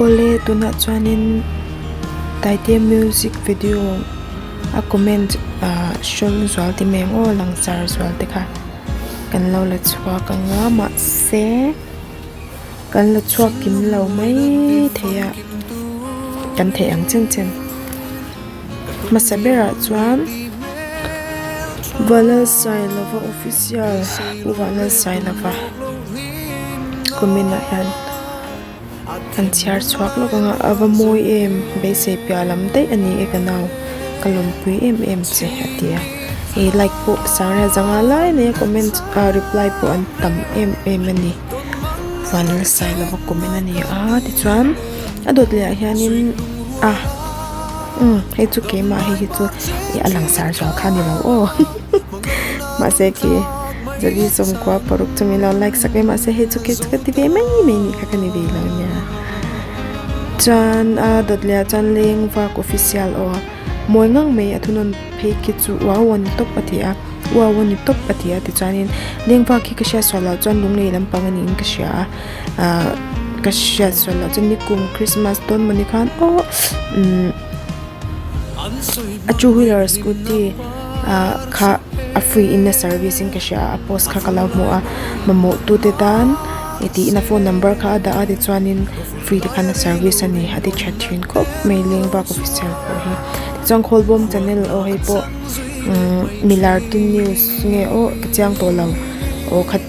Awle tunah chuanin Taitea music video a comment ah hrawn zual ti mai ang aw langsar zual te kha kan lo la chhuak ang a mahse kan la chhuak kim lo mai thei a kan theih ang chen chen hmasa berah chuan Vanlalsailova official Pu Vanlalsailova comment ah hian. An chhiar chhuak lawk ang a a va mawi em beisei piah lam daih a ni e ka nau ka lawmpui em em che a ti a ih like pawh sangrel zanga lai mai a comment ah reply pawh an tam em em a ni vanlalsailova comment a ni a tichuan a dawt leh ah hianin a umm hei chu keimah hei hi chu ih a langsar zual kha a ni lo aw. Mahse khi zali sawmkua paruk chu min lo like sak e mahse hei chu khi chu ka ti ve mai mai nih kha ka ni ve lo nia chuan a dawt leh ah chuan leng vak official aw a mawi ngang mai a thunawn phei khi chu uau a ni tawp a ti a uau a ni tawp a ti a tichuanin leng vak hi ka hriat sual loh chuan lunglei lampang a niin ka hria a ahh ka hriat sual loh chuan nikum christmas dawn mawni khan aw umm. A two wheeler scooty ah kha a free in a service in ka hria a a post kha ka lo hmu a mamawh tu te tan e tiin a phone number kha a dah a tichuanin free te khan a service a ni a ti tha thin khawp mai leng bak officer pawh hi tichuan khawlbawm channel aw hei pawh umm milar te news nge aw ka chiang tawh lo aw khat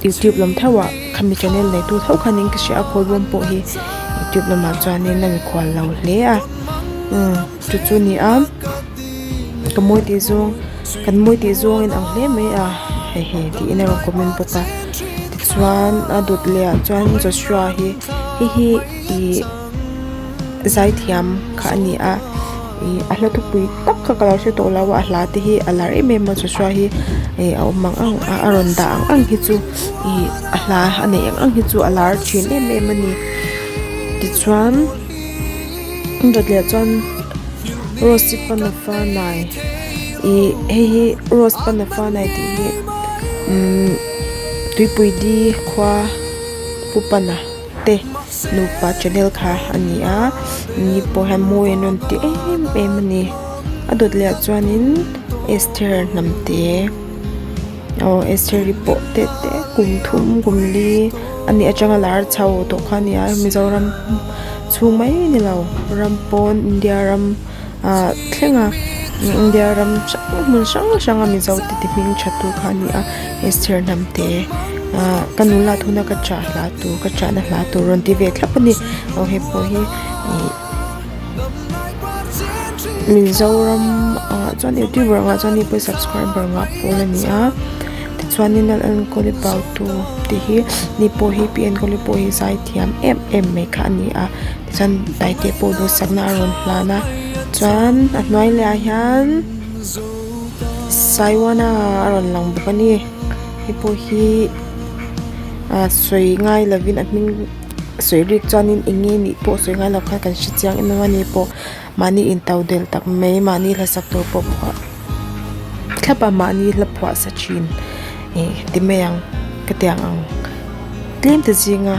youtube lam theuh ah khami channel nei tu tho khanin ka hria a khawlbawm pawh hi youtube lamah chuanin a mikhual lo hle a. Umm chu chu a ni a ka mawi tih zawng kan mawi tih zawng in ang hle mai a hehe tiin a rawn comment bawk a tichuan a dawt leh ah chuan Joshua hi hei hi ih zaithiam kha a ni a ih a hla thupui tak kha ka lo hre tawh lo a a hla te hi a lar em em a Joshua hi ih a awm ang ang a a rawn dah ang ang hi chu ih a hla a neih ang ang hi chu a lar thin em em a ni tichuan. Dawt leh chuan rose panafa nai ih hei hi rose panafa nai tih hi umm tuipui di khua pu pana te nupa channel kha a ni a ni pawh hian mawi an rawn ti em em a ni a dawt leh ah chuanin Esther hnamte aw Esther hi pawh te te kum thum kum li a nih atanga lar chho tawh kha a ni a Mizoram. Chhung mai ni lo ram pawn India ram ah thleng a India ram hrang hmun hrang hrang a Mizo te ti hming tha tu kha a ni a Esther hnam te ah ka nula thuna ka chah hla tur ka chahna hla tur rawn ti ve thlap a ni aw hei pawh hi ih Mizoram ah chuan youtuber angah chuan hei pawh hi subscriber ngah pawl a ni a tichuanin a enkawl pautu tih hi ni pawh hi pi enkawli pawh hi zai thiam em em mai kha a ni a tichuan taite pawh duhsakna a rawn hlan a chuan a hnuai leh ah hian saiwana a rawn lang bawk a ni hei pawh hi ah sawi ngai lovin a hming sawi rik chuanin eng nge nih pawh sawi ngai lo khan kan hre chiang em em a ni pawh mahni intodel tak mai mahni hlasak tur pawh phuah thlap a mahni hla phuah sa thin ih ti mai ang ka tiang ang tlem te zinga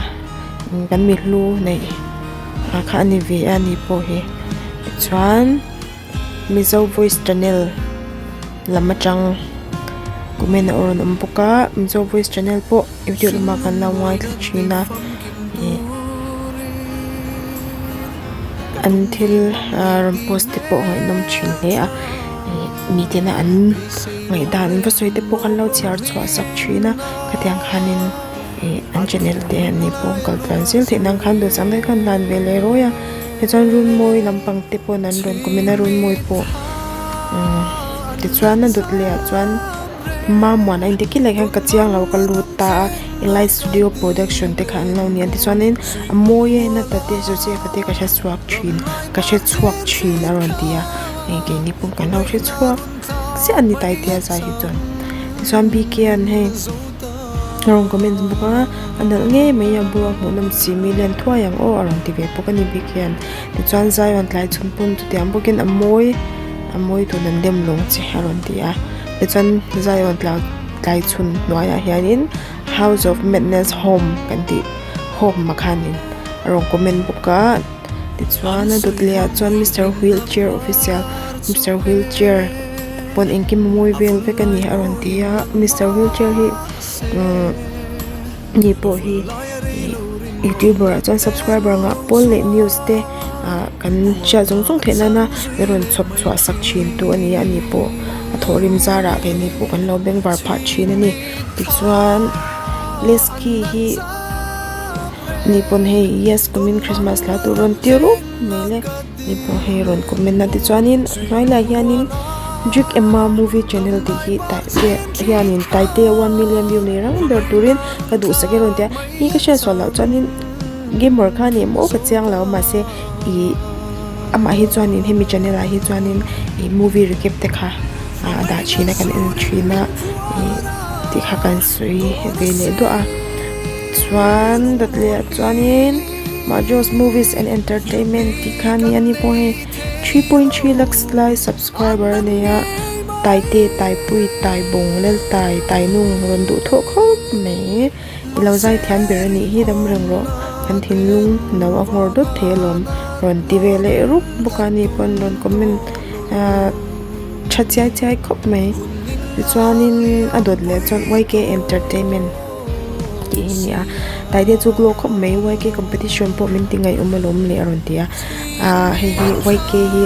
kan mi hlu neih ah kha a ni ve a ni pawh hi tichuan mizo voice channel lam atang comment a rawn awm bawk a mizo voice channel pawh youtube lamah kan lo ngaithla thin a ih an thil ah rawn post te pawh ngaihnawm thin hle a ih miten a an ngaihdan an va sawi te pawh kan lo chhiar chhuah sak thin a khatiang khanin ih an channel te an ni pawh kal tluan zel theih nan khan duhsam te khan hlan ve leh rawi a tichuan runmawi lampang te pawn an rawn comment a runmawi pawh umm tichuan a dawt leh ah chuan. Mamuan a inti kilai hian ka chiang lo ka lut ta a englai studio production te kha an lo ni a tichuanin a mawi e na tate Joseph a te ka hre chhuak thin ka hre chhuak thin a rawn ti a hei keini pawh kan lo hre chhuak chiah a ni taitea zai hi chuan tichuan bk an hei a rawn comment bawk a a nalh ngei mai a bula hmuh nawm si mi lian thuai ang aw a rawn ti ve bawk a ni bk an tichuan zaiawn tlai chhun pawn chutiang bawkin a mawi a mawi tun an dem lawng che a rawn ti a. Tichuan Zion tlau tlai chhun hnuaiah hianin House of Madness Home kan tih home ah khanin. A rawn comment bawk a tichuan a dawt leh ah chuan mister wheelchair official mister wheelchair pawn engkim a mawi vel vek a ni a rawn ti a mister wheelchair hi umm ni pawh hi ih youtuber ah chuan subscriber ngah pawl leh news te ah kan hriat zawng zawng theih nana min rawn chhawp chhuah sak thin tu a ni a ani pawh a thawhrim zarah keini pawh kan lo bengvar phah thin a ni tichuan lesky hi. Ni pawn hei yes kumin christmas hla tur rawn ti rup mai le ni pawh hei rawn comment a tichuanin a hnuai lah hianin Jik Emma movie channel tih hi taite hianin taite one million view nei rang ber turin ka duhsak e rawn ti a hi ka hriat sual loh chuanin gamer kha a ni maw ka chiang lo mahse ih amah hi chuanin hemi channel ah hi chuanin ih movie recap te kha a dah thin a kan en thin a ih tih kha kan sawi ve leh duah a. Chuan dawt leh ah chuanin Majos movies and entertainment tih kha a ni a ni pawh hei 3.3 lakhs lai subscriber a nei a Taite Taipui Taibawng Laltai Tainung rawn duh thawh khawp mai i lo zai thiam ber a nih hi dam reng rawh kan thinlung no a nghawr dawt thei alawm rawn ti ve leh rup bawk a ni pawn rawn comment ahh tha chiai chiai khawp mai tichuanin a dawt leh chuan Y K entertainment. Tih hi a ni a Taite chu glow khawp mai y k competition pawh min ti ngaihawm alawm le a rawn ti a ahh hei hi y k hi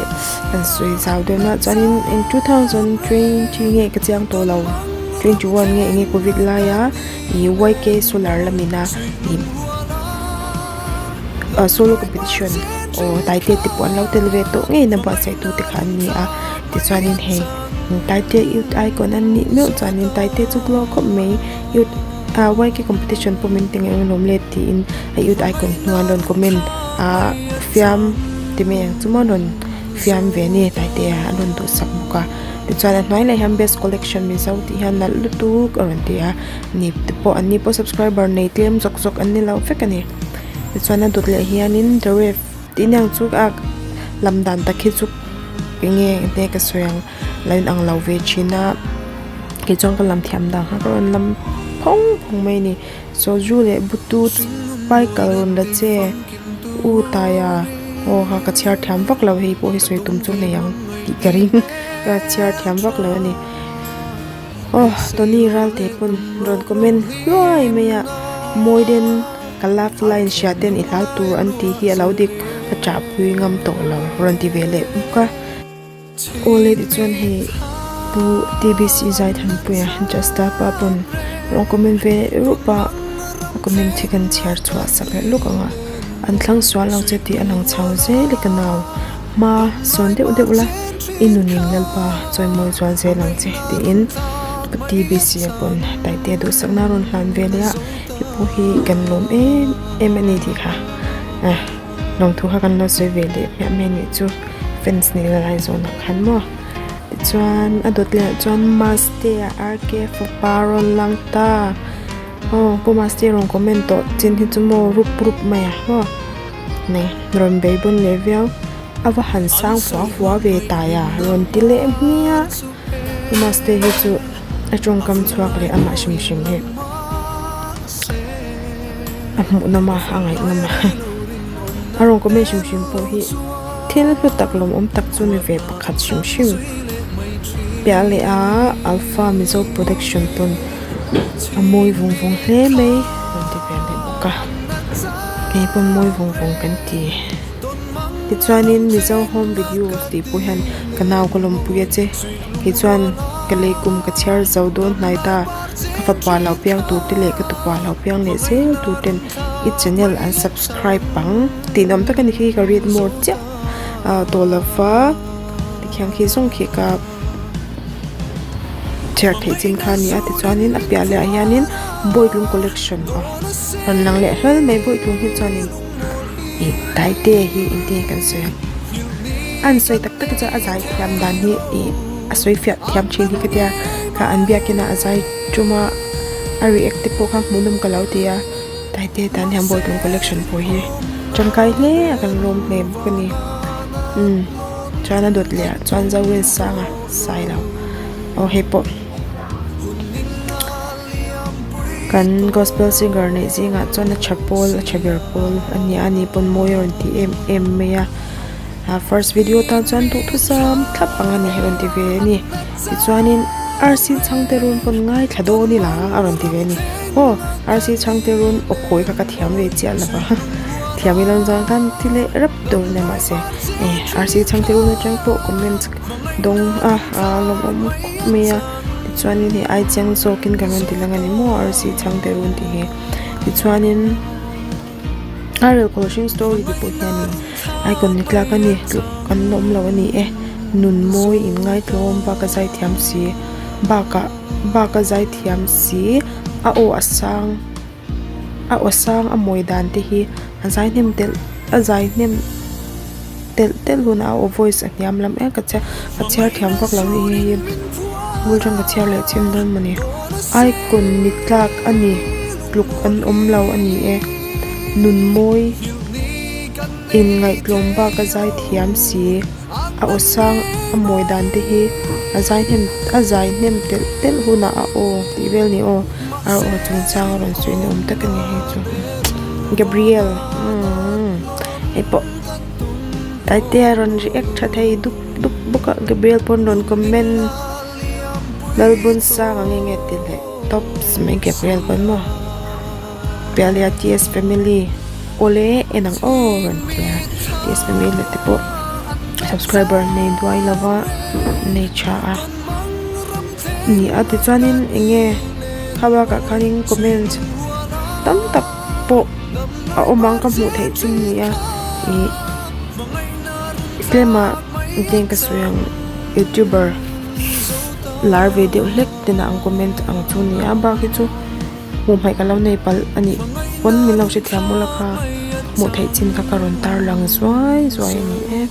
an sawi zau dawn a chuanin in 2020 nge ka chiang tawh lo 21 nge enge covid laia ih y k solar lamina ih ah solo competition aw Taite te pawh an lo tel ve tawh ngei na buatsaih tu te kha an ni a tichuanin hei Taite youth icon an nih meuh chuanin Taite chu glow khawp mai. Youth ah yk competition pawh min ti ngei alawm le tiin a youth icon hnuai an rawn comment ah fiam ti mai ang chu maw an rawn fiam ve a ni Taitea an rawn duhsak bawk a tichuan a hnuai leh hian best collection mizo tih hian nalh lutuk a rawn ti a ni te pawh an ni pawh subscriber nei tlem zawk zawk an ni lo vek a ni tichuan a dawt leh hianin the ref tih aniang chu a lam dan tak hi chu enge enge ka sawi ang. La inang lo ve thin a kei chuan ka lam thiam dan kha ka rawn lam phawng phawng mai a ni soju leh bluetooth bike rawn la che u taia aw kha ka chhiar thiam vak lo hei pawh hi sawi tum chu nei ang tih ka ring ka chhiar thiam vak lo a ni aw Tony Ralte pawn rawn comment hluai mai a Mawiden ka love line hria ten i hlau tur an tih hi a lo dik ka chahpui ngam tawh lo rawn ti ve leh bawk a. Awle tichuan hei Pu TBC Zaithanpuia Justa pa pawn rawn comment ve rup a, a comment hi kan chhiar chhuah sak leh lawk ang a, an thlang sual lo che tih a lang chho zel i ka nau hma sawn deuh deuh la i nunin Lalpa chawimawi zual zel ang che tiin Pu TBC a pawn Taitea duhsakna a rawn hlan ve leh a, hei pawh hi kan lawm em em a ni tih kha ah. Lawmthu kha kan lo sawi ve leh hmiah mai anih chu fans nih la lai zawnah khan maw tichuan a dawt leh ah chuan Mastea R K fapa rawn lang ta aw pu Mastea rawn comment tawh chin hi chu maw rup rup mai a maw nei rawn bei bun leh viau a va han sang fua fua ve tai a rawn ti leh hmiah pu Mastea hi chu a tawngkam chhuak leh amah hrim hrim hi. A hmuh nawm a a ngaihnawm a a rawn comment hrim hrim pawh hi thil hlu tak lawmawm tak chu ni ve pakhat hrim hrim piah leh a alpha mizo production pawn a mawi vawng vawng hle mai rawn ti ve leh bawk a kei pawn mawi vawng vawng kan ti tichuanin mizo home video tih pawh hian ka nau ka lawmpui a che kei chuan ka lei kum ka chhiar zo dawn hnai ta. Ka fapa lo piang tur te leh ka tupa lo piang leh zel tur ten i channel an subscribe ang tih nuam tak a ni khi ka read more chiah ah tawh lova tikhian khi zawng khi ka chhiar theih chin kha a ni a tichuanin a piah leh ah hianin bawitlung collection aw rawn lang leh hlawl mai bawitlung hi chuanin ih taite hi engtin nge kan sawi ang a an sawi tak tak hi chuan a zai thiam dan hi ih a sawi fiah thiam thin hi ka tia kha an biakin a a zai tum a a react te pawh kha hmuhnawm ka lo ti a taite tan hian bawitlung collection pawh hi tangkai hle a kan lawm hle bawk a ni umm chuan a dawt leh ah chuan Zorinsanga Sailo aw hei pawh. Kan gospel singer neih zingah chuan a tha pawl a tha ber pawl a ni a ani pawn mawi a rawn ti em em mai a ah first video tan chuan duhthusam thlap ang a ni a rawn ti ve a ni tichuanin arsi chhangte run pawn ngaithla dawn ila a rawn ti ve a ni aw arsi chhangte run aw khawi kha ka thiam ve chiah lo va thiam ila chuan khan ti leh rap tur a ni mahse eh arsi chhangte run atang pawh comment dawng a ah lawmawm khawp mai a. Tichuanin hei ai chiang zawkin kan rawn ti lang a ni maw arsi chhangte run tih hi tichuanin a rel khawlhring story te pawh hianin icon ni tlak a ni tluk an awm lo a ni e nun mawi in ngaitlawm bak a zai thiam si bakah bak a zai thiam si a aw a sang. A aw sang a mawi dan te hi a zai hnem telh a zai hnem telh telh hunah a aw voice a hniam lam em ka chhiar ka chhiar thiam vak lo a ni hei hi bul atang ka chhiar leh chhin dawn mawni icon ni tlak a ni tluk an awm lo a ni e nun mawi inngaihtlawm bak a zai thiam si. A aw sang a mawi dan te hi a zai hnem a zai hnem telh telh hunah a aw tih vel ni aw a aw chungchang a rawn sawi ni awm tak a ni hei chu Gabriel umm hei pawh Taitea rawn react tha thei dup dup bawk a Gabriel pawn rawn comment Lalbunsanga nge nge ti leh tops mai Gabriel pawn maw. Piahleha TS family awle en ang aw rawn ti a TS family te pawh subscriber nei duai lova nei tha a ni a tichuanin eng nge kha bakah khanin comment tam tak pawh a awm ang ka hmuh theih chin ni a ih tlema engtin ka sawi ang youtuber lar ve deuh hlek tena an comment ang chu a ni a bak hi chu. Hmuh hmaih ka lo nei palh a nih pawn min lo hrethiam ula kha hmuh theih chin kha ka rawn tar lang zuai zuai a ni e.